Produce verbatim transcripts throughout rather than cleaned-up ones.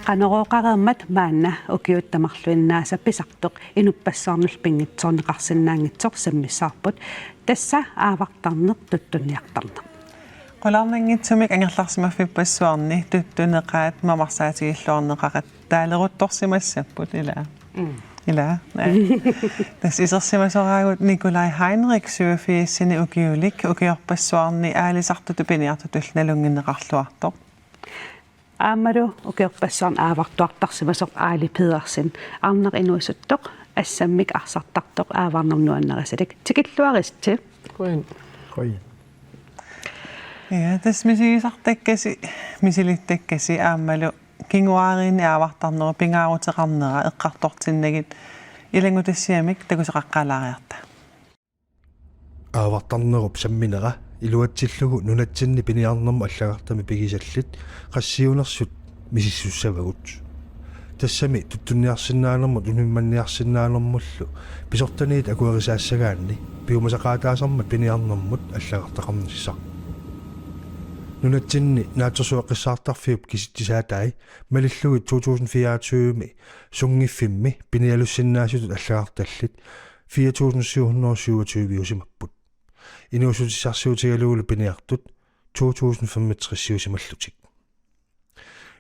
Qanorooqareermat maanna ukiut tamarluinnaasa pisartoq inuppassuarnullu pinngitsoorneqarsinnaanngitsoq sammissavarput, tassa aavartarneq tuttunniartarneq. Qularnanngitsumik angerlarsimaffipassuarni tuttuneqaat mamarsaatigilluarneqaqattaaleruttorsimassapput, ilaa. Mm. Ilaa. Tassa isersimasoraagut Nikolaj Heinrich syvogfirsini ukiulik ukiorpassuarni aalisartutut piniartutullu nalunnginneqarluartoq. Aammalu ukiorpassuarni aavartuartarsimasoq Aili Pedersen, arnaq inuusuttoq, assammik arsartartoq, aavarnermut nuannarisalik. Tikilluaritsi. Qujan. Qujan. Ja, tassa misigisartakkasi, misilittakkasi aammalu kinguaariinni aavartarnerup pingaaruteqarnera eqqartortinnagit ilanngutassiamik takuseqaqqaalaariarta. Aavartarnerup samminera iluatsillugu nunatsinni piniarnermut allagartamik pigisallit qassiunersut misissussavagut. Tassami tuttunniarsinnaanermut unimmanniarsinnaanermullu pisortaniit akuerisaassagaanni piumasaqaataasarmat piniarnermut allagartaqarnissaq. Nunatsinni naatsorsueqqissaartarfiup kisitsisaatai malillugit to tusind fireogtyve-mi sunngiffimmi pinialussinnaasutut allagartallit fire tusind syv hundrede og syvogtyve-usimapput. Inuussutissarsiutigalugulu piniartut to tusind femogtres-iusimallutik.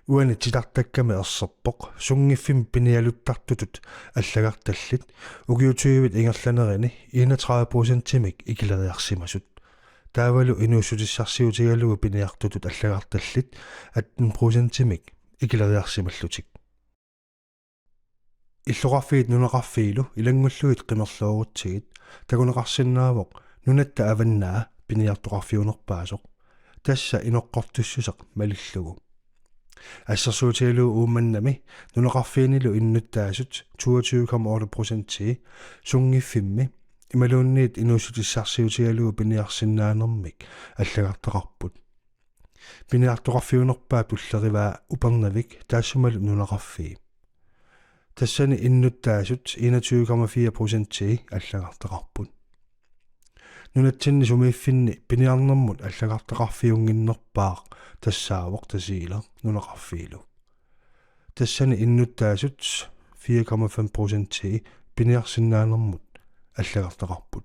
Uani titartakkami erserpoq sunngiffimmi pinialuttartutut allagartallit ukiut tyvit ingerlanerini enogtredive procentimik ikileriarsimasut. Taavalu inuussutissarsiutigalugu piniartutut allagartallit atten procentimik ikileriarsimallutik. Illoqarfiit nunaqarfiilu ilanngullugit qimerloorutsigit takuneqarsinnaavoq nunatta avannaa piniartoqarfiunerpaasoq, tassa inoqqortussuseq malillugu. Assersuutigalugu Uummannami nunaqarfiinilu innuttaasut toogtyve komma otte procentii sunngiffimmi imaluunniit inuussutissarsiutigalugu piniarsinnaanermik allagartaqarput. Piniartoqarfiunerpaap tullerivaa Upernavik taassumalu nunaqarfii. Tassani innuttaasut enogtyve komma fire procentii allagartaqarput. Nunatsinni sumiiffinni piniarnermut allagartaqarfiunnginnerpaaq tassaavoq Tasiilaq nunaqarfiilu. Tassani innuttaasut fire komma fem procentii piniarsinnaanermut allagartaqarput.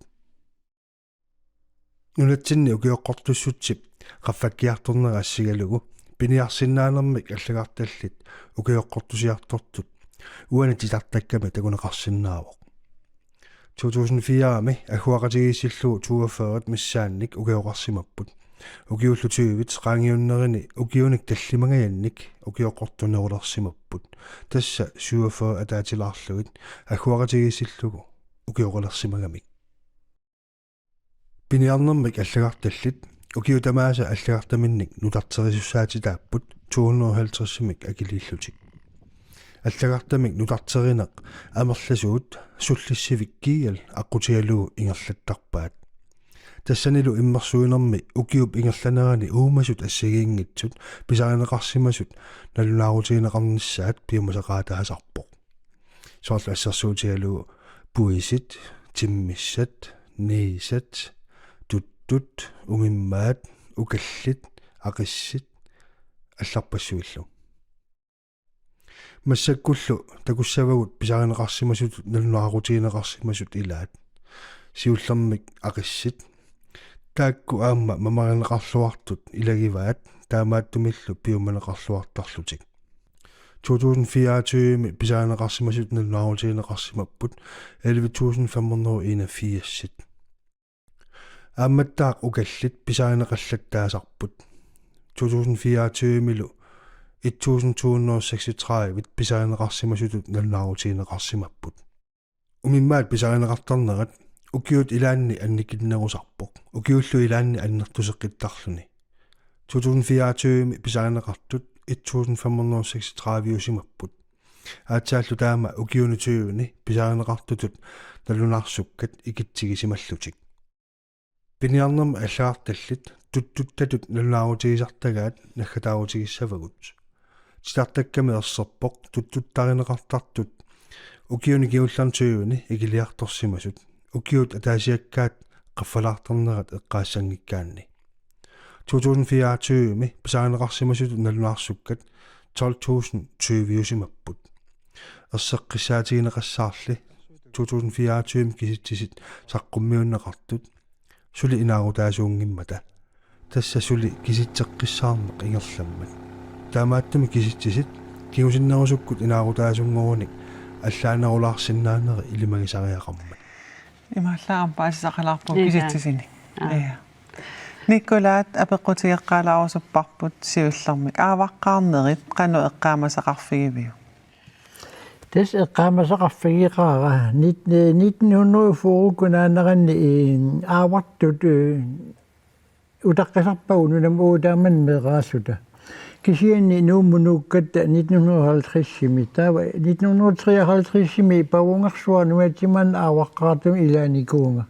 Nunatsinni ukioqqortussutsip qaffakkiartornera assigalugu piniarsinnaanermik allagartallit ukioqqortusiartortut uani titartakkami takuneqarsinnaavoq. To tusind fire-mi agguaqatigiissillugu toogfyrre missaannik ukioqarsimapput. Ukiullu tyvit qaangiunnerini ukiunik tallimangajannik ukioqqortunerulersimapput. Tassa syvogfyrre ataatilaarlugit agguaqatigiissillugu ukioqalersimagamik. Piniarnermik allagartallit ukiut tamaasa allagartaminnik nutarterisussaatitaapput to hundrede og halvtreds-imik akiliillutik. Allagartamik nutarterineq amerlasuut sullissivik G L aqqutigalugu ingerlattarpaat. Tassanilu immersuinermi ukiup ingerlanerani uumasut assigiinngitsut pisarineqarsimasut nalunaarutigineqarnissaat piumasaqaataasarpoq. Soorlu assersuutigalugu puisit, timmissat, niisat, tuttut, umimmaat, ukallit, aqissit, allarpassuillu. Massakkullu takussavagut pisarineqarsimasutut nalunaarutigineqarsimasut ilaat. Siullermik aqissit. Taakku aamma mamarineqarluartut ilagivaat taamaattumillu piumaneqarluartarlutik. To tusind fireogtyve-mi pisarineqarsimasutut nalunaarutigineqarsimapput elleve tusind fem hundrede og enogfirs. Aammattaaq ukallit pisarineqallattaasarput. To tusind fireogtyve-milu et tusind to hundrede og seksogtredive pisarineqarsimasutut nalunaarutigineqarsimapput. Umimmaat pisarineqartarnerat ukiut ilaanni annikinnerusarpoq, ukiullu ilaanni annertuseqqittarluni. To tusind fireogtyve-mi pisarineqartut et tusind fem hundrede og seksogtredive-usimapput. Aatsaallu taama ukiuni tyveni pisarineqartutut nalunaarsukkat ikitsigisimallutik. Piniarnermik allagartallit tuttuttatut nalunaarutigisartagaat naggataarutigissavarput. Titartakkami erserpoq tuttuttarineqartartut ukiuni kingullerni tyveni ikiliartorsimasut, ukiut ataasiakkaat qaffalaartarnerat eqqaassanngikkaanni. To tusind fireogtyve-mi pisarineqarsimasutut nalunaarsukkat tolv tusind tyveusimapput. Erseqqissaatigineqassaarli to tusind fireogtyve-mi kisitsisit saqqummiunneqartut suli inaarutaasuunngimmata. Tassa suli kisitseqqissaarneq ingerlammat. Taamaattumik kisitsisit kingusinnerusukkut inaarutaasunngorunik allaanerulaarsinnaaneri ilimagisariaqarmat. Imaallaat aamma paasisaqalaarpugut. Ija. Kisitsisinit. Aa. Ija. Nikolai, apeqqutigeqqaalaarusupparput siullermik. Aavaqqaarnerit qanoq eqqaamasaqarfigiviuk? Tassa eqqaamasaqarfigeqaara nit-, nitten hundrede fyrre-kkunnaanneranni, eh, aavartut, eh, utaqqisarpagut nunamut uagut taamani meeraalluta. Kisianni Nuummut nuukkatta nitten hundrede halvtreds-imi, taava nitten hundrede treoghalvtreds-imi Pavungarsuaq nunatsinnut aavaqqaartumik ilaanikuuvunga.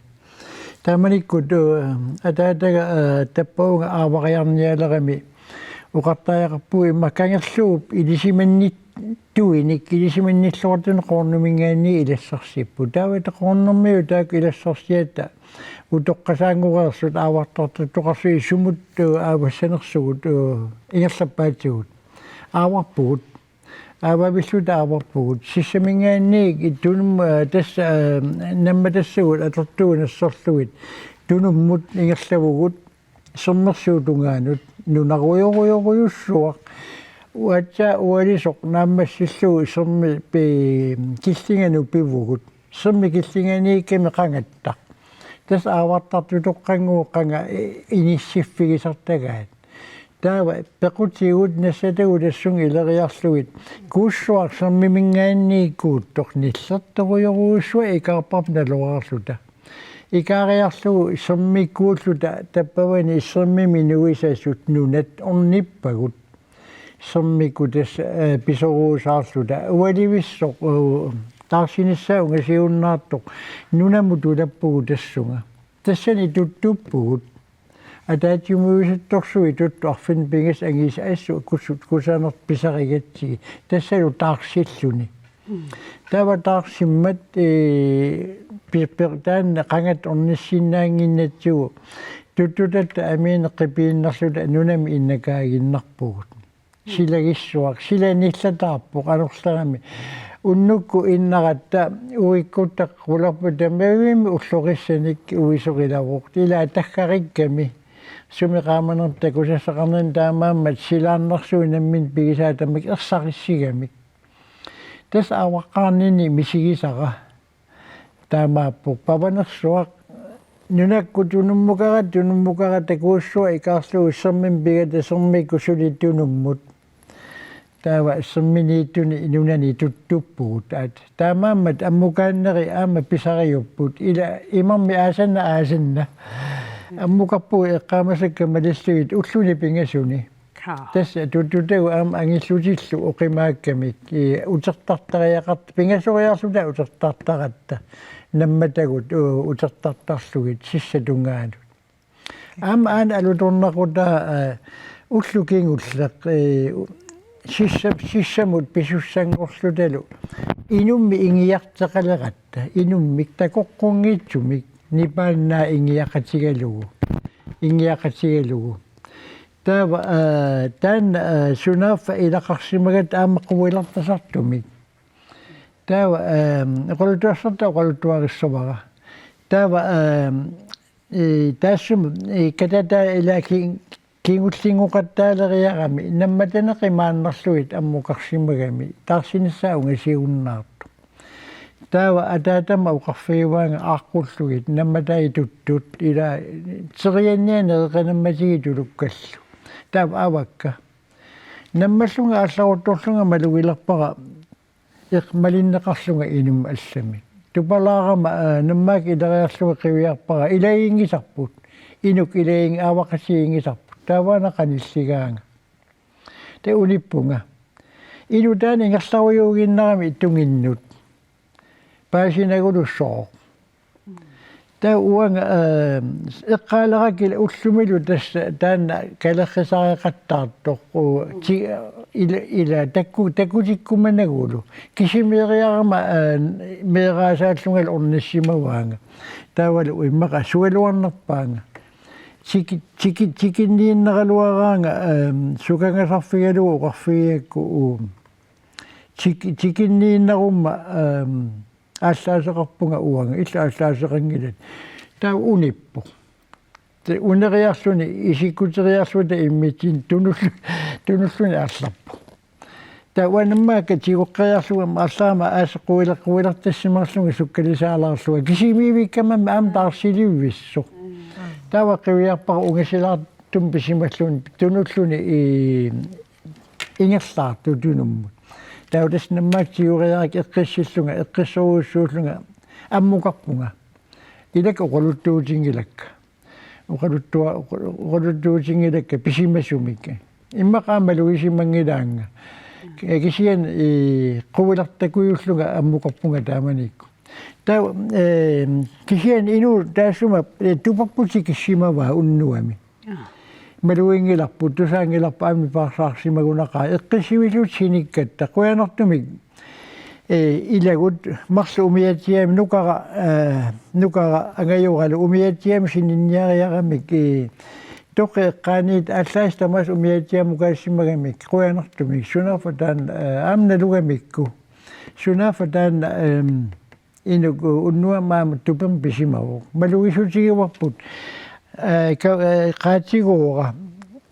Taamanikkut, eh, ataataga, eh, tappavunga aavariarnialerami oqartariaqarpugut immaqa kangerluup ilisimannittuinik, ilisimannilluartunik Qoornuminngaanniit ilassarsipput. Taava Qoornumiut taakku ilassarsiatta utoqqasaanngoreersut aavartartuttoqarsuit sumut, eh, aavassanersugut, eh, ingerlappaatigut. Aavarpugut. Aavavilluta aavarpugut. Sissaminngaanniit Tunum-, eh, tassa, eh, nammatassagut atortugut nassorlugit Tunummut ingerlavugut, sermersuup tungaanut, nunarujorujorujussuaq. Uatsa ualisoq naammassillugu sermi pi-, killinganut pivugut. Sermip killinganiikkami qangattaq. Tassa aavartartutoqqannguup qanga i-, inissiffigisartagaat. Taava pequtigut nassatagut tassunga ileriarlugit. Kuussuaq sermiminngaanniit kuuttoq nillertorujorujussuaq ikaarparput naloraarluta. Ikaariarlugu sermikkuulluta tappavani sermimi nuisasut nunat ornippagut. Sermikkut tassa, eh, pisoruusaarluta. Ualivissoq, eh, taarsinissaa ungasiunnaartoq. Nunamut tulappugut tassunga. Tassani tuttuppugut. Ataatsimuisuttorsuit tuttut arfineq-pingasut angisut assut kusu-, kusanartut pisarigatsigit. Tassalu taarsilluni. Taava taarsimmat, eh, pi-, pi-, taanna qangattaq ornissinnaannginnatsigu tuttutatta amiineq qipiinnarluta nunami innakaaginnarpugut. Silagissuaq, sila nillataarpoq anorlerami. Unnukkut innaratta uikkuttaq qularput tamavimmi ullorissanik uisorilavoq. Ila taggarikkami. Sumi qaamanermik takusassaqarnani taamaammat silaannarsuup nammineq pigisaa tamakku ersarissigamik. Tassa aavaqqaarnini misigisara. Taamaappoq pavanersuaq nunakkut tunummukara, tunummukara takuussuaq ikaarlugu sermimik pigata sermikkut suli tunummut. Taava serminiittuni nunani tuttuppugut. Aat, taamaammat ammukaanneri aamma pisariupput. Ila imarmi aasanna aasanna. Ammukarpugut eqqaamasakka malillugit ulluni pingasuni. Kaa. Tassa tuttutagut aamma angillutillu oqimaakkamik, ii, utertartariaqart-, pingasoriarluta utertartaratta. Nammatagut, u-, utertartarlugit sissap tungaanut. Aamma aana alutornaqutaa, aa, ulloq kingulleq, ii, sissap-, sissamut pisussanngorlutalu. Inummik ingiarteqaleratta, inummik takoqqunngitsumik, nipaannaa ingiaqatigalugu. Ingiaqatigalugu. Taava, aa, taanna, aa, sunaaffa ilaqarsimagatta aamma quilartasartumik. Taava, aa, oqaluttuassartaa oqaluttuarissavara. Taava, aa, ii, taassuma, ii, katataa ilaa ki-, kingullinngoqattaaleriarami nammataneqi maannarlugit ammukarsimagami taarsinissaa ungasiunnaartoq. Taava ataatama oqarfigivaanga aaqqullugit nammatai tuttut ilaa teriannianik nereqanammatigit tulukkallu. Taava avakka. Nammallunga aallaruttorlunga malugilerpara eq-, malinneqarlunga inummut allamik. Tupalaarama, aa, nammaakka ileriarlunga qiviarpara ilagiinngisarput. Inuk ilagiinngi-, aavaqatigiinngisarput. Taavaana qanilligaanga. Taava unippunga. Inuk taanna ingerlarujuuginnarami tunginnut. Paasinagulu sooq. Taava uanga, eh, eqqaalerakkit ullumilu tassa taanna kalerrisareqattaartoq, u-, ti-, ila, ila takku-, takutikkumanagulu. Kisimiiriarama, eh, meeraasaallungalu ornissimavaanga. Taavalu immaqa sualuarnerpaanga. Tiki-, tiki-, tikinniinnaraluaraanga, eh, sukangasarfigalugu oqarfigigakku, u-, tiki-, tikinniinnarumma, eh, aallaaseqarpunga uanga, illit aallaaseqanngilat. Taava unippoq. Taava uneriarluni isikkuteriarluta immitsinnut tunullu-, tunulluni aallarpoq. Taava uanga nammaakka tigoqqeriarlunga aallarama aasiit quiler-, quilertassimaarlunga sukkalisaalaarlunga. Kisimiivikkamammi aamma taarsilivissooq. Taava qiviarpara ungasilaartumik pisimalluni tunulluni i-, ingerlaartoq tunummut. Taava tassa nammaakka tigoriarakku eqqissillunga, eqqissorujussuullunga ammukarpunga. Ilakka oqaluttuutinngilakka. Oqaluttua-, oqa-, oqaluttuutinngilakka pisimasumik. Immaqa aamma malugisimanngilaannga. Kisianni, eh, quilertakujullunga ammukarpunga taamanikkut. Taava, eh, kisianni inuup taassuma, eh, tuperput tikissimavaa unnuami. Aa. Maluginngilarput, tusaanngilarput aamma nipaarsaarsimagunaqaaq, eqqissivillutik sinikkatta, qujanartumik, eh, ilagut, marluk umiatsiaamik nukara, eh, nukara angajoralu umiatsiaamik sininniariaramik, eh, toqqi eqqaaniit aallaasik tamaasa umiatsiaamik ukaasimagamik, qujanartumik, sunaaffa taanna, eh, aamma nalugamikku. Sunaaffa taanna, ehm, inuk unnuami aamma tupermik pisimavoq. Malugisutigivarput. Eh, ka-, eh, qaatigoora.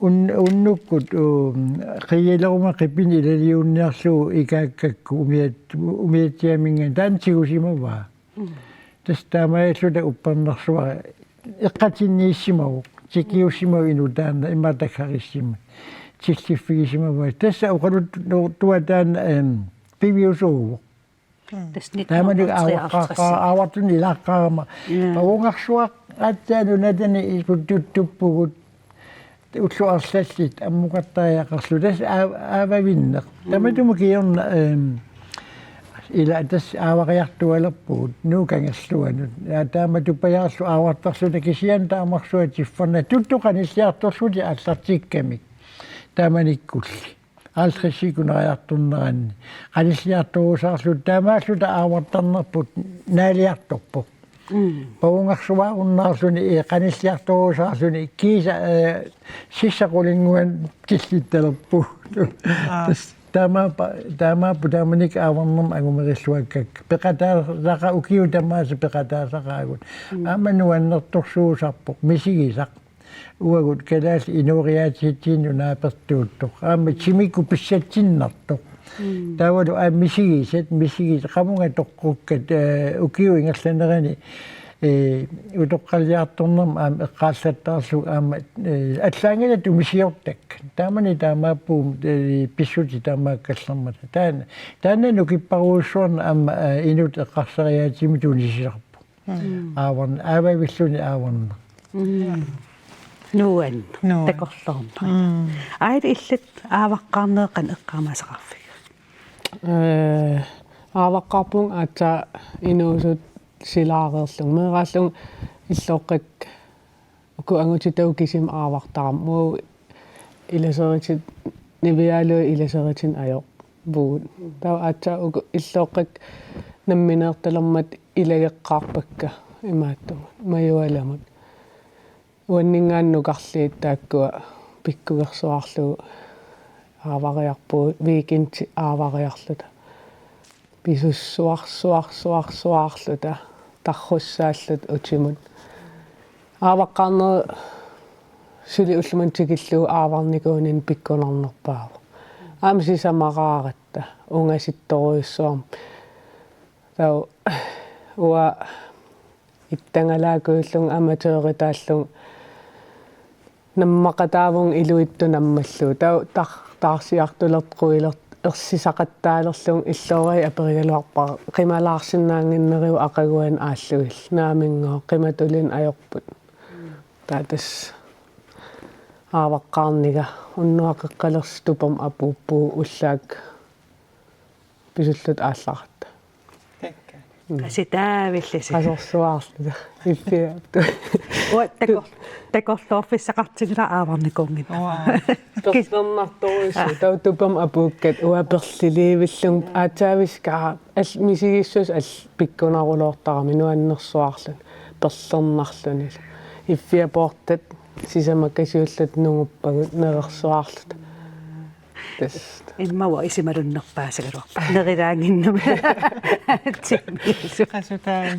Un-, unnukkut, um, qiialeruma qipini ilaliunniarlugu ikaakkakku umiat-, umiatsiaaminngaanniit taanna tigusimavaa. Mm. Tassa taamaalilluta uppernarsua eqqatinniissimavoq. Tikiussimavoq inuk taanna immaqa takkarissima. Tilliffigisimavaa. Tassa oqaluttuaq taanna, em, piviusuuvoq. Mm. Tassa taamani nitten hundrede og treoghalvtreds. Aavarqa-, aavartuni ilaaqqaarama. Ja. Pavungarsuaq aatsaat nunatani ikuttuttuuppugut. Ullut arlallit ammukartariaqarluta tassa aa-, aavavinneq. Mm. Tamatuma kingorna, ehm, ila tassa aavariartualerpugut Nuup kangerluanut. Ja, taama tupajaarluta aavartarluta kisianni taamarsuaq tiffarnaq tuttu qanilliartorlutik aallartikkamik. Taamanikkulli. Halvtredsit kuneriartorneranni. Qanilliartorusaarluta taamaalluta aavartarnerput naaliartorpoq. Mm. Pavungarsuaarunnaarluni, eh, qanilliartorusaarluni kiisa, eh, sissap qulinnguanut killittalerpugut. Aa. Tassa taamaappa-, taamaappoq taamanikkut aavarnermut angumerilluakkakka. Peqataasaqaat ukiut tamaasa peqataasaqaagut. Mm. Aamma nuannertorsuusarpoq, misigisaq. Uagut kalaallit inooriaatsitsinnut naapertuuttoq. Aamma timikkut pissatsinnartoq. Mm. Taavalu aamma misigisat, misigisat, qamunga toqqukkat, eh, ukiup ingerlanerani, eh, utoqqaliartornermut aamma eqqaallattaarlugu aamma, eh, allaanngilaq tumisiortakkat. Taamani taamaappugut, eh, pissutsit taamaakkallarmata. Taanna, taanna nukipparujussuarnut aamma, eh, inuttut eqqarsariaatsimi tunisisarpoq. Mm. Aavarn-, aavavilluni aavarneq. Mm. Nuann-, nuann-, takorloorneq. Mm. Aili, illit aavaqqaarnerit qanoq eqqaamasaqarfigit? Eh, aavaqqaarpunga aatsaat inuusutut silaareerlunga. Meeraallugu illoqqakka uku angutitagut kisimik aavartaramik. Uagut ilaseritit, niviarlugit ilaseritinnik ajorpugut. Taava aatsaat uku illoqqakka nammineertalermata ilageqqaarpakka imaattumut, majualamut. Uanninngaanniit nukarliit taakkua pikkugersuarlugu aavariarpugut, weekendit aavariarluta. Pisussuarsuarsuarsuarluta tarrussaalluta utimut. Aavaqqaarnerit suli ullumimut tikillugu aavarnikuuninni pikkunarnerpaavoq. Aamma sisamaraaratta ungasittorujussuarmik. Taava uanga ittangalaakujullugu amatøritaallunga nammaqataavunga iluitsoq nammallugu. Taava tar-, taarsiartulertut quilertut ersisaqattaalerlunga illooriit aperigaluarpara qimalaarsinnaannginnerigut aqaguani aallugillu. Naaminnga qimatulinnut ajorput. Taava tassa aavaqqaarniga unnuaq qeqqalersi tupermik apuuppugut ullaakkut pisulluta aallaratta. Taakku. Qasutaavillusi. Qasorsuarluta. Iffiaattu. Uanga takor-, takorloorfissaqartinngilara aavarnikuunngimmat. Uaa. Perlernartorujussuuvoq. Taava tupamik apuukkat uanga perliliivillunga aatsaaviskaa al-, misigissuseq al-, pikkunaruloortarami nuannersuarluni. Perlernarluni. Iffiapoortat sisamakasiulluta nunguppagut nerersuarluta. Tassa. Immaqa isumalunnerpaasagaluarpat. Nerilaannginnami. Timmiisu. Qasutaavi.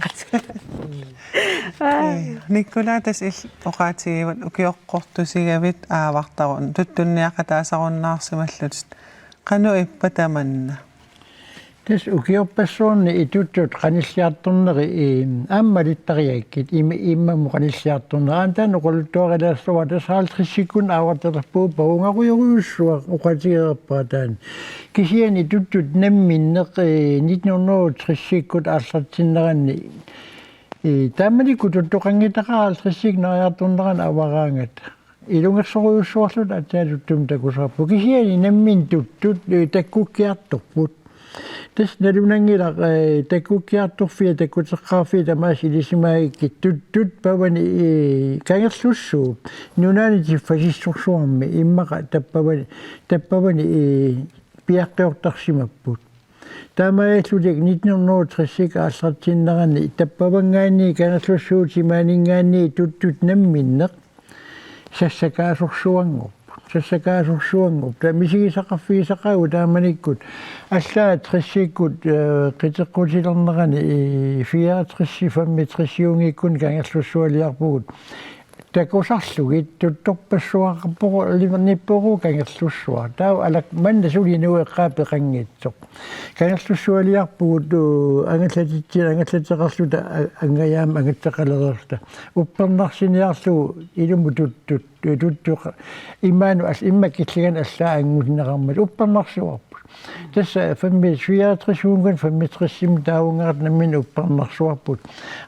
Ai. Nikolai tassa il-, oqaatigivat ukioqqortusigavit aavartarun-, tuttunniaqataasarunnaarsimallutit. Qanoq ippa tamanna? Tassa ukiorpassuarni tuttut qanilliartorneri, i, aamma malittariakkit, im-, immamut qanilliartorneri. Aamma taanna oqaluttuarilaassuara tassa halvtredsikkut aavartarpugut, pavunngarujorujussuaq oqaatigereerpara taanna. Kisianni tuttut namminneq, i, nitten hundrede tresikkut aallartinneranni. I, taamanikkut tuttoqanngitsoqaat halvtredsikkut naariartornerani avaraangata. Ilungersorujussuarluta aatsaat tuttumik takusarput. Kisianni namminneq tuttut, eh, takkukkiartorput. Tassa nalunanngilaq, eh, takkukkiartorfia takkuteqqaarfia tamaasa ilisimagakkit tuttut pavani, eh, Kangerlussuup nunaanni tiffasissorsuarmi immaqa tappavani, tappavani, eh, piaqqiortarsimapput. Taamaalillutik nitten hundrede tresikkut aallartinneranni tappavanngaanniit Kangerlussuup timaaninngaanniit tuttut namminneq sassakaasorsuanngorput. Sassakaasorsuanngorput. Taava misigisaqarfigisaqaagut taamanikkut. Allaat tresikkut, eh, qiteqqutilernerani, eh, fireogtres femogtresiunngikkunik Kangerlussualiarpugut. Takusarlugit tuttorpassuaqarpoq, iliverniippoq Kangerlussuaq. Taava alak manna suli Nuup eqqaa peqanngitsoq. Kangerlussualiarpugut, uu, angallatitsi-, angallateqarluta a-, angajaamik angateqalereerluta. Uppernarsiniarlugu ilumut tuttut, tu-, tuttoq. Imaanut al-, immaqa killinganni allaat anguneqarmat. Uppernarsuarput. Tassa femogtres, fireogtres femogtresimi taavunngaratta namminneq uppernarsuarput.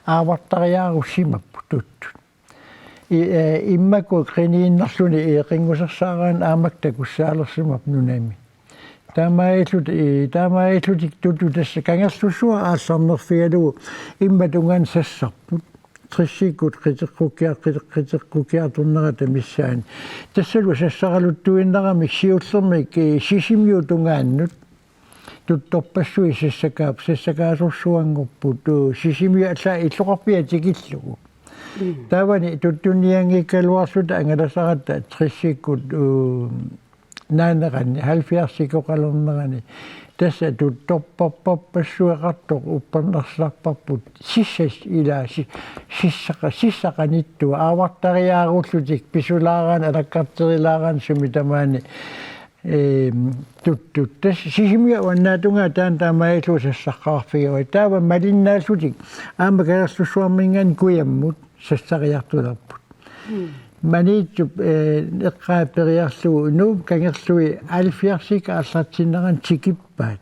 Aavartariaarussimapput tuttut. I, eh, immaqa qiniinnarluni, eh, qinngusersaaraanni aamma takussaalersimapput nunami. Taamaalillutik, eh, taamaalillutik tuttut tassa Kangerlussuaq aallarnerfigalugu immaqa tungaanut sassarput. Tresikkut qiteqqukkia-, qite-, qiteqqukkiartornerata missaani. Tassalu sassaraluttuinnaramik siullermik, eh, Sisimiut tungaannut. Tuttorpassuit sassakaap-, sassakaasorsuanngorput, uu, Sisimiut allaat illoqarfiat tikillugu. Mm. Taavani tuttunnianngikkaluarluta angalasaratta tresikkut, uu, naanerani, halvfjerdsikkoqalernerani. Tassa tuttorpassuaqartoq uppernarsarparput. Sissat ilaa, si-, sissaqa-, sissat qanittuat aavartariaarullutik pisulaaraanni alakkarterilaaraanni sumi tamaani. Ehm, tuttut. Tassa Sisimiut uannaatungaa taanna taamaalillutik sassaqqaarfigivai. Taava malinnaallutik. Aamma Kangerlussuarminngaanniit kujammut sassariartulerput. Mm. Maniitsup, eh, eqqaa periarlugu Nuup kangerlui halvfjerdsikkut aallartinneranni tikippaat.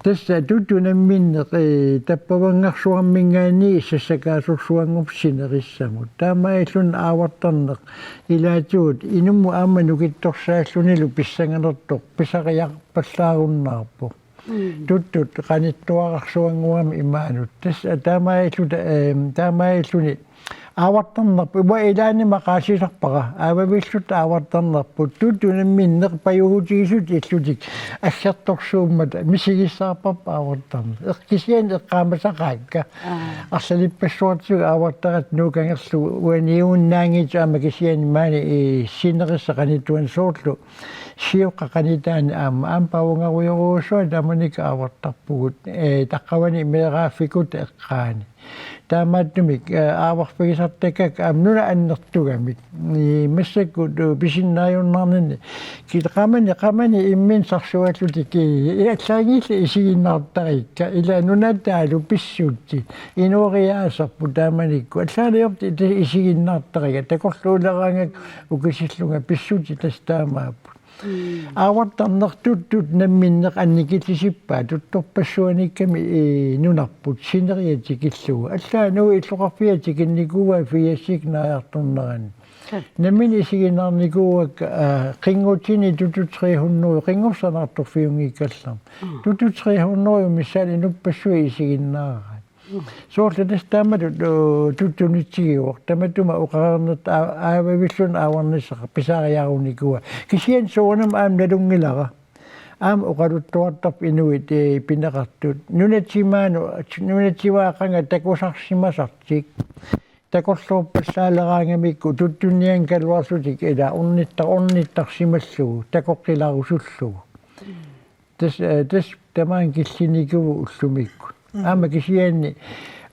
Tassa tuttut namminneq, eh, tappavanngarsuarminngaanniit sassakaasorsuanngorput sinerissamut. Taamaalilluni aavartarneq ilaatigut inummut aamma nukittorsaallunilu pissanganertoq pisariaqarpallaarunnaarpoq. Mm. Tuttut qanittuararsuanngoramik imaanut. Tassa taamaalilluta, eh, taamaalilluni aavartarnerput, uanga ilaanni maqaasisarpara, aavavillutta aavartarnerput, tuttut namminneq pajugutigisunik illutik aggertorsuummata, misigissaarparput aavartarneq. Eq-, kisianni eqqaamasaqaakka. Aa. Arlalippassuartigut aavartaratta Nuup Kangerlui uaniigunnaanngitsoq aamma kisianni maani, eh, sinerissap qanittuani soorlu sioqqap qanittuani aamma, aamma pavunngarujorujussuaq taamanikkut aavartarpugut, eh, taqqavani meeraaffik eqqaani. Taamaattumik, eh, aavarfigisartakkat aamma nunat annertugamik. I massakkut, eh, pisinnaajunnaarninni. Kisianni qamani, qamani imminnut sarsuallutik, eh, allaanngillat isiginnaartarikka. Ila nunataalu pissutsit. Inooriaaserput taamanikkut. Allaanavianngillat isiginnaartarikka. Takorluuleraangakku ukisillunga pissutsit tassa taamaapput. Mm. Aavartarneq tuttut namminneq annikillisippaat tuttorpassuaniikkami, eh, nunarput sineriak tikillugu. Allaat Nuup illoqarfiat tikinnikuuaat firsikkut naajartornerani. Nammineq isiginnaarnikuuakka, aa, qinngutsinni tutut tre hundrede, qinngorsaanartorfiunngikkallarmat. Tutut tre hundrede missaani inuppassuit isiginnaaraat. Soorlu tassa taamatut, uu, tutunitsigivoq. Tamatuma oqareernertaa aa-, aavavilluni aavarnissaq pisariarunikuuaa. Kisianni soorunami aamma nalunngilara. Aamma oqaluttuartarput inuit, ee, pineqartut. Nunatimaanut, nunatimaa qanga takusarsimasartik. Takorloorpallaaleraangamikku tuttunnianngikkaluarlutik ila ornitta-, ornittarsimallugu, takoqqilarusullugu. Tassa, ee, tassa tamaanga killinikuuvoq ullumikkut. Aamma kisianni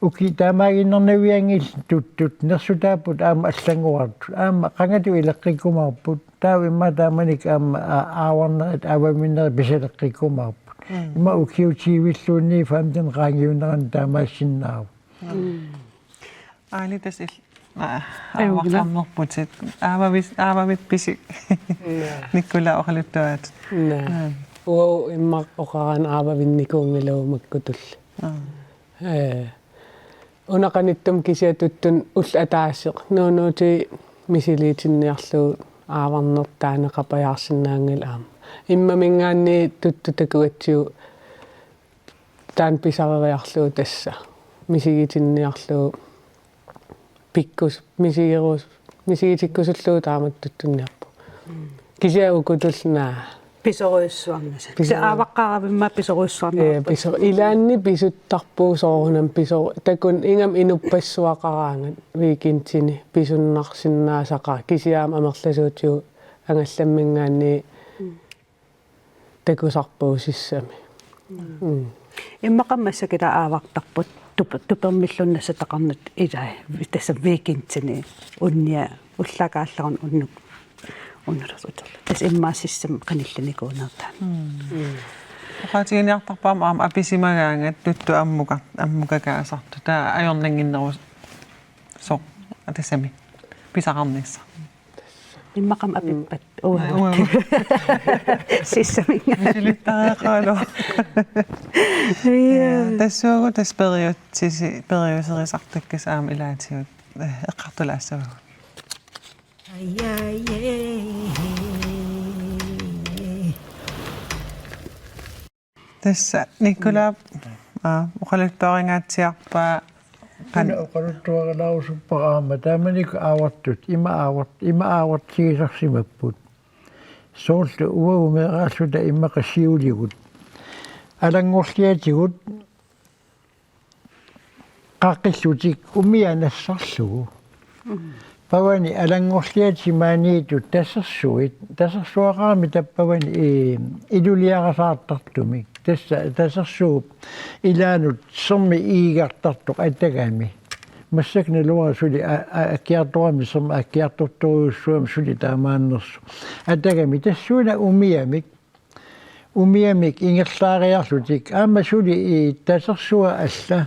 uki taamaaginnarnavianngillat tuttut, nersutaapput aamma allanngorartut. Aamma qangatut ileqqikkumaarput. Taava immaqa taamanikkut aamma aa-, aavarnerit, aavavimminerit pisaleqqikkumaarput. Immaqa ukiut tyvilluunniit femten qaangiunneranni taamaassinnaavoq. Aali tassa il-, aa, Ajuuna. Aavaqarnerputit. Aavavit, aavavit pisi. Naa. Nikkulaap oqaluttuaat. Naa. Naa. Uagut immaqa oqaraanni aavavinnikuunngilagut makkutulli. Aa. Ee. Una qanittumi kisiat tuttunut ulloq ataaseq. Nuunuutit misiliitinniarlugu aavarnertaa neqapajaarsinnaanngilaq aamma. Immaminngaanniit tuttut takugatsigu taanna pisariarlugu tassa. Misigitinniarlugu pikkus-, misigerus-, misigitikkusullugu taamatut tuttunniarpugut. Kisianni ukutulli naa. Pisorujussuarnissaa. Pisoru-, Tassa aavaqqaaravimmi pisorujussuarnissaa. Ee, piso-, ilaanni pisuttarpugut soorunami piso-, takuneq ingammik inuppassuaqaraangat weekendini pisunnarsinnaasaqaaq kisianni amerlasuutigut angallamminngaanniit takusarpugut sissami. Mm. Immaqa massakkut aavartarput tup-, tupermilluunniit nassataqarnata ilai, tassa weekendini unnia ullaakaallaruna unnuk unnulersuterlu. Tassa immaqa sissami qanillinikuunertaa. Mm. Oqaatiginiartarpara aamma apisimagaangat tuttut ammuka-, ammukakaasartut. Taava ajornannginnerusoq tassami pisaqarnissaq. Immaqami apippat. Uagut. Uagut. Sissaminga. Misilittariaqaraluarpoq. Ja. Ja, tassuugu tassa periutsisi-, periuserisartakkasi aamma ilaatigut, eh, eqqartulaassavagut. Tassa Nikolai, aa, oqaluttuaringaatsiarpaa qan- Una oqaluttuarilaarusuppara aamma taamanikkut aavartut, ima aavart-, ima aavartigisarsimapput. Soorlu uagut meeraalluta immaqa siuligut. Alanngorliatigut qaqqillutik umiaq nassarlugu. Mm. Pavani alanngorliatik maaniittut tasersuit, tasersuaqarami tappavani, ee, iluliarasaartartumik. Tassa tasersuup ilaanut sermip iigartartoq atagami. Massakkut naluara suli a-, a-, akkiartorami sermip akkiartortorujussuugami suli taamaannersoq. Atagami tassuuna umiamik. Umiamik ingerlaariarlutik aamma suli i tasersuaq alla.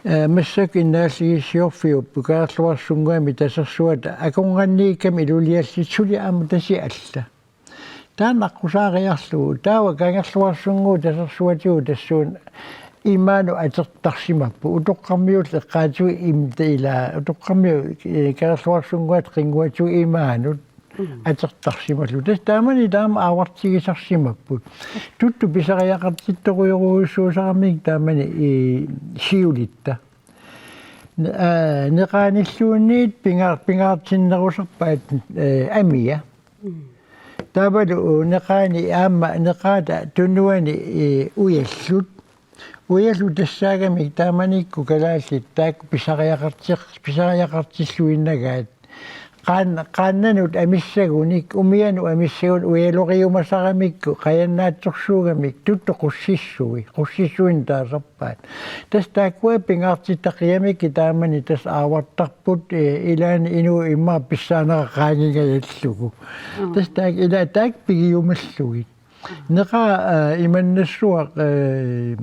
Ee, massakkut innaallagissiorfiup Kangerluarsunnguami tasersuata akornanniikkami iluliallit suli aamma tasi alla. Taanna aqqusaariarlugu, taava Kangerluarsunnguup tasersuatigut tassuuna imaanut atertarsimapput. Utoqqarmiut eqqaatigut im-, ilaa, utoqqarmiut, ee, Kangerluarsunnguata qinnguatigut imaanut. Mm. Atertarsimallugu. Tassa taamani taama aavartigisarsimapput. Tuttut pisariaqartittorujorujussuusaramik taamani, ee, siulitta. Ne-, aa, neqaanilluunniit pinga-, pingaartinnerusarpaat, ee, amia. Mm. Taavalu neqaani aamma neqaata tunuani, ee, ujallut. Ujallut tassaagamik taamanikkut kalaallit taakku pisariaqartiq-, pisariaqartilluinnagaat. Qaan-, qaannanut amissagunik, umianut amissagunik ujaloriumasaramikku qajannaatsorsuugamik tuttut qussissui, qussissuinik taasarpaat. Tassa taakkua pingaartittaqigamikku taamani tassa aavartarput, ee, ilaanni inuit immaqa pissaanera qaangingajallugu. Mm. Tassa taakku ila taakku pigiumallugit. Neqaa, ee, imannassuaq, ee,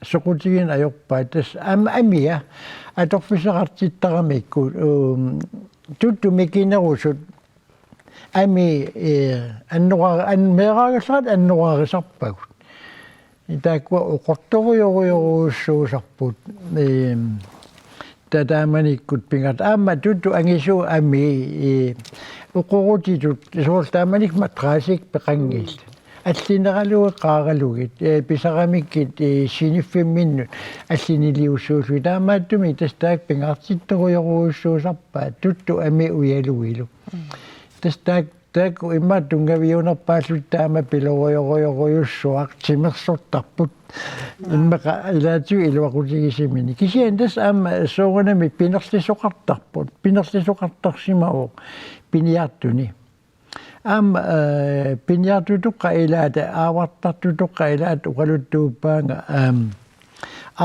soqutigineq ajorpaat. Tassa am-, amia atorfissaqartittaramikku, uum, tuttut mikinerusut amii, ee, annora-, an-, meeraagallaat annorarisarpagut. Taakkua oqortorujorujorujussuusarput. Eem, ta-, taamanikkut pingaartoq. Aamma tuttu angisuut amii, ee, oqorutitut, soorlu taamanikkut madrasik peqanngillat. Allineqaruit qaaralugit, ee, pisaramikkit, ee, siniffimminnut alliniliussuullugit. Taamaattumik tassa taakku pingaartittorujorujussuusarpaat tuttu amii ujalugilu. Tassa taak-, taakku immaqa tunngaviunerpaallutik taama pilorujorujorujussuaq timersortarput. Immaqa ilaatigut iluaqutigisimaneq. Kisianni tassa aamma soorunami pinerlisoqartarput. Pinerlisoqartarsimavoq piniartuni. Aamma, ee, piniartutoqqat ilaata, aavartartutoqqat ilaata oqaluttuuppaanga, aam,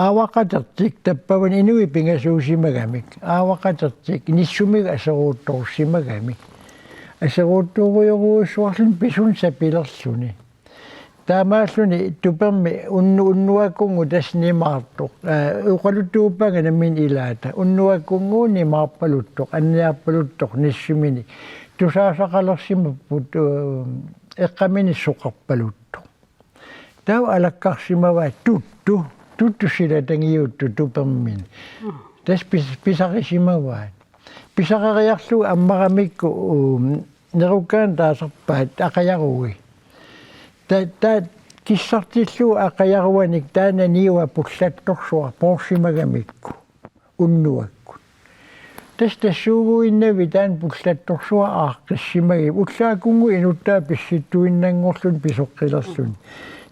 aavaqatertik tappavani inuit pingasuusimagamik. Aavaqatertik nissumigut aseruuttorsimagamik. Aseruuttorujorujussuarluni pisunik sapilerluni. Taamaalluni tupermi unnu-, unnuakkunngooq tassa nimaartoq. Ee, oqaluttuuppaanga nammineq ilaata. Unnuakkunngooq nimaarpaluttoq, anniarpaluttoq nissuminik. Tusaasaqalersimapput, ee, eqqaminik soqarpaluttoq. Taava alakkarsimavaat tuttu, tuttu silatangiuttut tupermini. Tassa pis-, pisarisimavaat. Pisareriarlugu ammaramikku, um, nerukkaanut taasarpaat aqajarui. Ta-, ta-, kissartillugu aqajaruanik taanna niua pullattorsuaq poorsimagamikku unnuakkut. Tassa tassuuguinnavik taanna pullattorsuaq aaqqissimagami ullaakkunngooq inuttaa pissittuinnanngorluni pisoqqilerluni.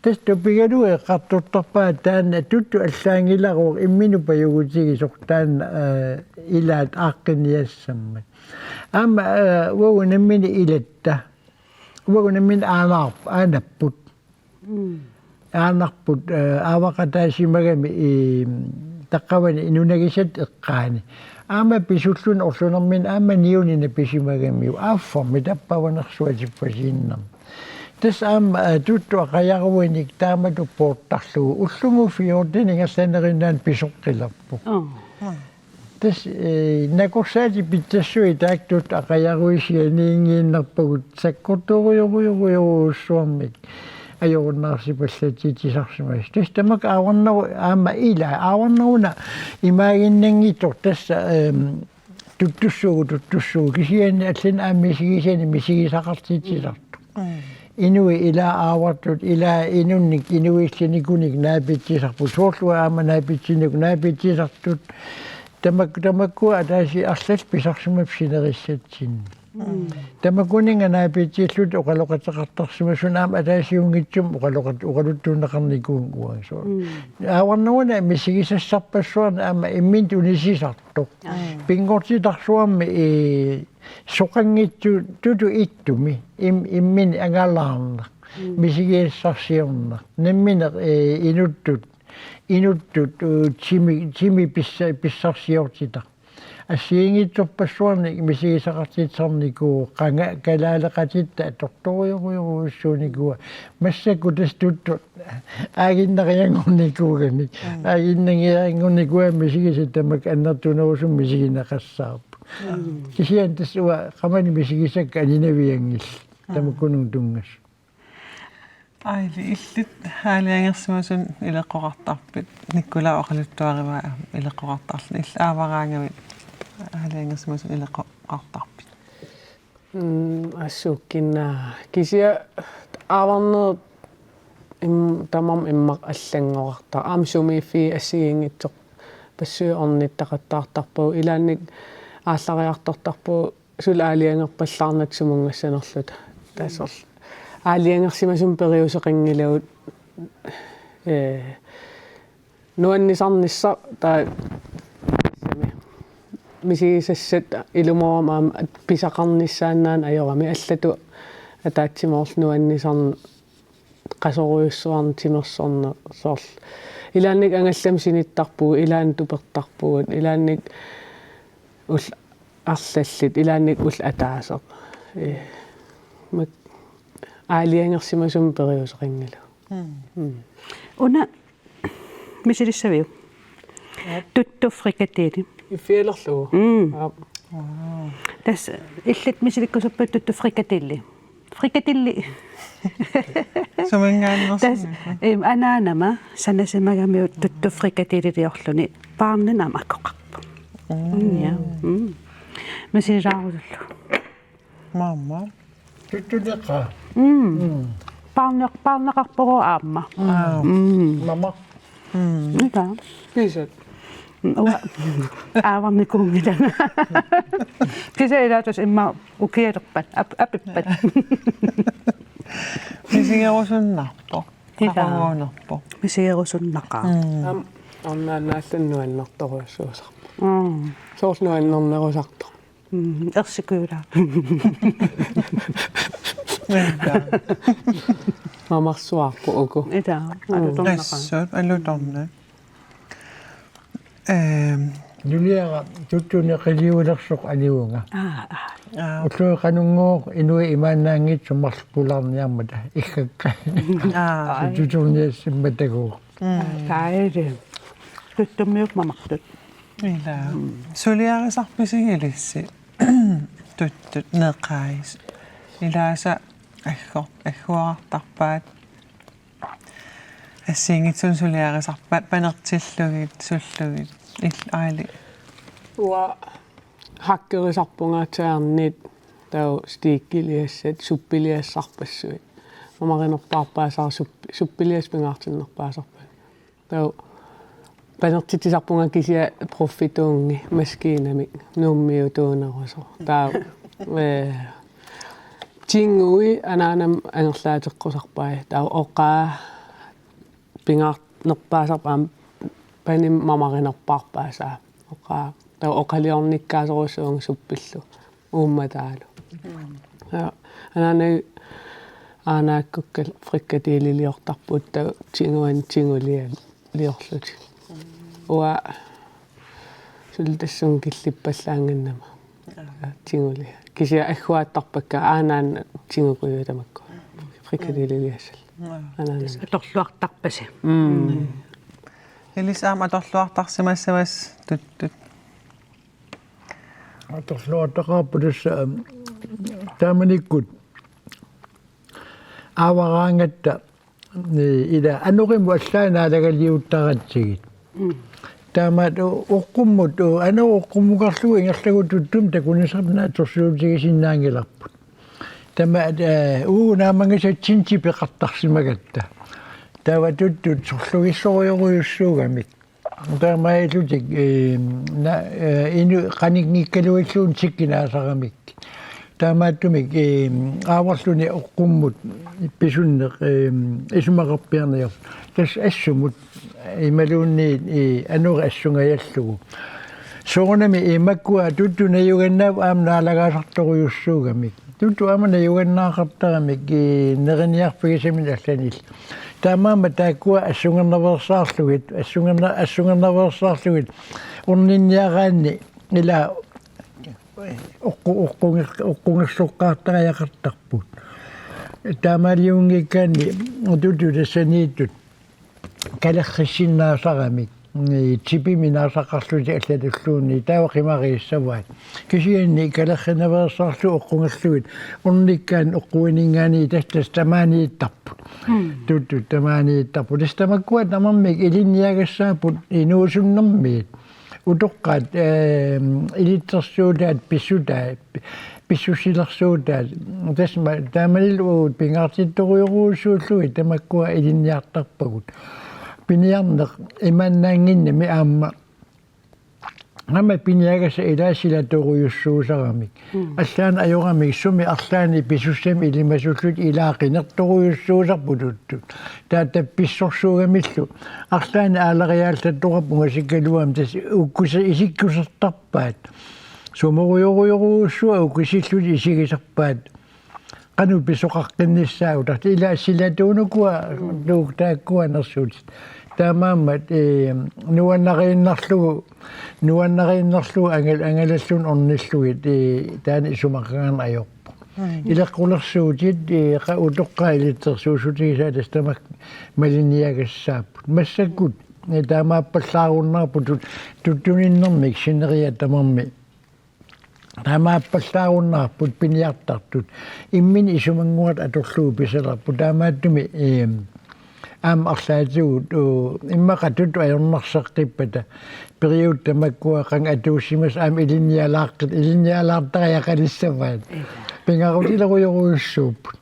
Tassa tupigalugu eqqartortarpaat taanna tuttu allaanngilaruvoq imminut pajugutigisoq taanna, ee, ilaat aaqqinniassammat. Aamma, ee, uagut nammineq ilatta. Uagut nammineq aanaarp-, aanapput. Mm. Aanapput, ee, aavaqataasimagami, ee, taqqavani nunagisatta eqqaani. Aamma pisulluni orlunermini aamma niuni napisimagamiuk. Aaffarmi tappavanersuaq tippasiinnarmi. Tassa aamma, ee, tuttu aqajaruinik taamatut poortarlugu. Ullumikkut fjorten ingerlanerinnaani pisoqqilerpoq. Oo. Tassa, ee, nakorsaatit pitsassuit taakku tuttu aqajaruit sianiinngiinnarpagut sakkortoorujorujorujorujussuarmik ajorunnaarsipallatitsisarsimasut. Tassa tamakku aavarneru-, aamma ilaa, aavarneruna imaaginnanngitsoq tassa, eem, tuttussuugut, tuttussuugut. Kisianni allanut aamma misigisanik misigisaqartitsisartoq. Mm. Inuit ilaa aavartut, ilaa inunnik inuillinikunik naapitsisarput. Soorlu aamma naapitsinnik naapitsisartut. Tamak-, tamakku ataasiarlal pisarsimapput sinerissatsinnik. Mm. Tamakkuninnga naapitsillutik oqaloqateqartarsimasunut aamma ataasiunngitsumik oqaloqat-, oqaluttuunneqarnikuuvunga uanga soorlu. Mm. Aavarneruna misigisassarpassuarnik aamma imminut unisisartoq. Aa. Pinngortitarsuarmi, ee, soqanngitsoq tutut ittumi im-, imminut angalaarneq. Mm. Misigisassarsiorneq. Nammineq, ee, inuttut, inuttut, uu, timi, timi pissa-, pissarsiortitaq. Assigiinngitsorpassuarnik misigisaqartitsisarnikuuvoq qanga kalaaleqatitta atortorujorujorujussuunikuuaa. Massakkut tassa tuttu aaginnarianngornikuugamik. Mm. Aaginnarianngornikuugamik misigisat tamakku annertunerusumik misigineqassaarput. Mm. Kisianni tassa uanga qamani misigisakka aninavianngillat. Mm. Tamakkununnga tunngasut. Aili, illit aalajangersimasumik ileqqoqartarpit? Nikolai oqaluttuarivaa ileqqoqartarluni. Illit aavaraangavit aalajangersimasumik ileqqoqartarpit? Mm, assuukkinnaa. Kisianni aavarnerup im-, tamarmik immaqa allanngorartarput. Aamma sumiiffiit assigiinngitsorpassuit ornittaqattaartarpagut. Ilaanni aallariartortarpugut suli aalajangerpallaarnata sumunngassanerluta. Tassa soorlu aalajangersimasumik periuseqanngilagut, ee, nuannisarnissaq taava tassami misigisassat ilumoorami aamma pisaqarnissaannaaneq ajorami allatut ataatsimoorlutik nuannisarneq qasorujussuarneq timersorneq soorlu. Ilaanni angallamik sinittarpugut, ilaanni tupertarpugut, ilaanni ullut arlallit, ilaanni ullut ataaseq. Ee, mak-, aalajangersimasumik periuseqanngilagut. Mm. Mm. Una misilissaviuk? Aap. Tuttu frikadelle. Iffialerlugu. Mm. Aap. Tassa illit misilikkusuppat tuttu frikadelle. Frikadelle. Suminngaanneersoq. Tassa, em, anaanama sanasimagamiuk tuttu frikadelleliorluni paarninaam akoqarpoq. Mm, ja. Mm. Misigisaarusullugu. Maama. Tuttuneqaaq. Mm. Mm. Paarneq-, paarneqarpoq aamma. Aa. Mm. Mamaq. Mm. Ila. Kiisat. Mm, uanga aavarnikuunngilanga. Kisianni ilaatigut immaqa ukialerpat, ap-, apippat. Misigerusunnarpoq. Ila. Qaquguunerpoq. Misigerusunnaqaaq. Mm. Aamma ornaannaalluni nuannertorujussuusarpoq. Mm. Soorlu nuannernerusartoq. Mm, ersikujula. Mamarsuarput uku. Ila, alutornaqaaq. Assut, alutornaq. Ehm. Juliara, tuttuneq qiliulersoq alivunga. Aa, aa. Aa. Ulluinnarni qanunnguaq inuit imaannaanngitsut marluk pulaarniarmata iggakka. Aa. Tuttuuniassimmatagu. Mm. Taili. Tuttummiut mamartut. Ila. Mm. Suliarisarpisigilissi? Tuttut neqaajis. Ilaasa aggu-, agguarartarpaat. Assigiinngitsunik suliarisarpat panertillugit, sullugit, il-, aali. Uanga hakkerisarpunga tæärnit taava steakiliassat, suppiliassarpassuit. Mamarinerpaarpaasara supp-, suppiliassat pingaartinnerpaasarpassuit. Taava panertitsisarpunga kisianni proffituunngi maskiinamik Nuummiutuunerusoq. Taava, eh, tingui anaanama angerlaateqqusarpai. Taava oqaa pingaarnerpaasarpoq aamma panimik mamarinerpaarpaasaa. Oqaa. Taava oqaliornikkaasorujussuuvunga suppillu uummataalu. Mm. Ja, anaanagit aanaakkukkit frikadelleliortarput taava tinguani tingulialiorlutik. Mm. Uanga suli tassunga killippallaannginnama. Aa. Tingulia. Kisianni agguaattarpakka aanaannaq tingukujuit tamakku. Frikadelleliassat. Aa. Anaanagit. Tassa atorluartarpasi. Mm. Mm. Ilissi aamma atorluartarsimassavassi tuttut. Atorluartaqaarput tassa, am, taamanikkut aavaraangatta, ni, ila anorimut allaat naalagaliuttaratsigit. Mm. Taamaattumik oqqummut, anori oqqummukarlugu ingerlaguttut tuttut takunissaat naatsorsuutigisinnaanngilarput. Taamaattumik, eh, uu naammagisatsinni tipeqartarsimagatta. Taava tuttut sorlugilluarujorujussuugamik. Taamaalillutik, eh, na-, eh, inu-, qaninngikkaluarlutik tikkinaasaramik. Taamaattumik, eh, aavarluni oqqummut pisunneq, eh, isumaqarpiarneq. Tassa assumut imaluunniit, eh, anori assungajallugu. Soorunami, eh, makkua tuttut najugannaapput aamma naalagaasartorujussuugamik. Tuttut aamma najugannaaqartaramik, eh, neriniarfigisaminnik allanillu. Taamaammat taakkua assungernaveersaarlugit, assungerna-, assungernaveersaarlugit orninniaraanni ila oqqu-, oqqunger-, oqqungerloqqaartariaqartarput. Taamaaliunngikkaanni tuttut tassaniittut kalerrissinnaasaramik, eh, tipimik naasaqarlutik allatulluunniit, taava qimariissavaat. Kisianni kalerrinaveersaarlugit oqqungerlugit, ornikkaanni oqquininngaanniit tassa, tassa tamaaniittarput. Mm. Tuttut tamaaniittarput. Tassa tamakkua tamarmik ilinniagassaapput inuusunnermiit. Utoqqaat, eh, ilitsersuutaat pissutaat, pissusilersuutaat. Tassa ma-, taamanilu pingaartittorujorujussuullugit tamakkua ilinniartarpagut. Piniarneq imaannaannginnami aamma. Aamma piniagassat ilaat silatoorujussuusaramik. Mm. Allaat ajoramik sumi arlaanni pisussamik ilimasullutik ilaat qinertorujussuusarput tuttut. Taava tappissorsuugamillu. Arlaanni aalariaallattoqarpoq ungasikkaluami tassa ukkusi-, isikkusertarpaat. Sumorujorujorujussuaq ukkusillutik isigisarpaat. Qanoq pisoqaqqinnissaa utarti. Ila silatuunukua, tuuk taakkua nersuutit. Taamaammat, eh, nuannariinnarlugu, nuannariinnarlugu angal-, angalalluni ornillugit, eh, taanna isumaqangaarneq ajorpoq. Mm. Ileqqulersuutit, eh, qa-, utoqqaat ilitsersuussutigisaat tassa tamakku maliniagassaapput. Massakkut, eh, taamaappallaarunnaarput tut-, tuttuninnermik sineriak tamarmi. Taamaappallaarunnaarput piniartartut. Imminut isumannguartut atorlugu pisalerput. Taamaattumik, eem, Aamma arlaatigut, uu, immaqa tutut ajornarseqqippata periuttamakkua qanga atuussimasut aamma ilinnialaaqqit, ilinnialaartariaqalissavaat. Pingaarutilerujorujussuupput.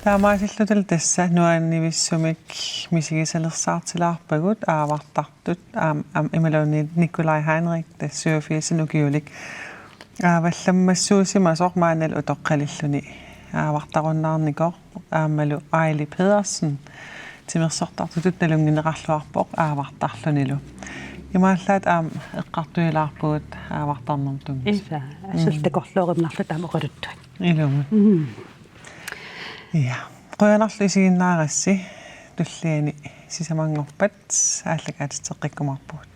Taamaasillutalu tassa nuannivissumik misigisalersaartilaarpagut aavartartut aam-, aam-, imaluunniit Nikolaj Heinrich tassa syvogfirsini ukiulik aavallammassuusimasoq maannalu utoqqalilluni aavartarunnaarnikoq aammalu Aili Pedersen timersortartutut nalunngineqarluarpoq aavartarlunilu. Imaallaat aamma eqqartuilaarpugut aavartarnermut tunngis. Ila, assut takorloorinnarlu taama oqaluttuat. Ilumut. Mm. Ja. Qujanarlu isiginnaarassi tulliani sisamanngorpat aallakaatitseqqikkumaarpugut.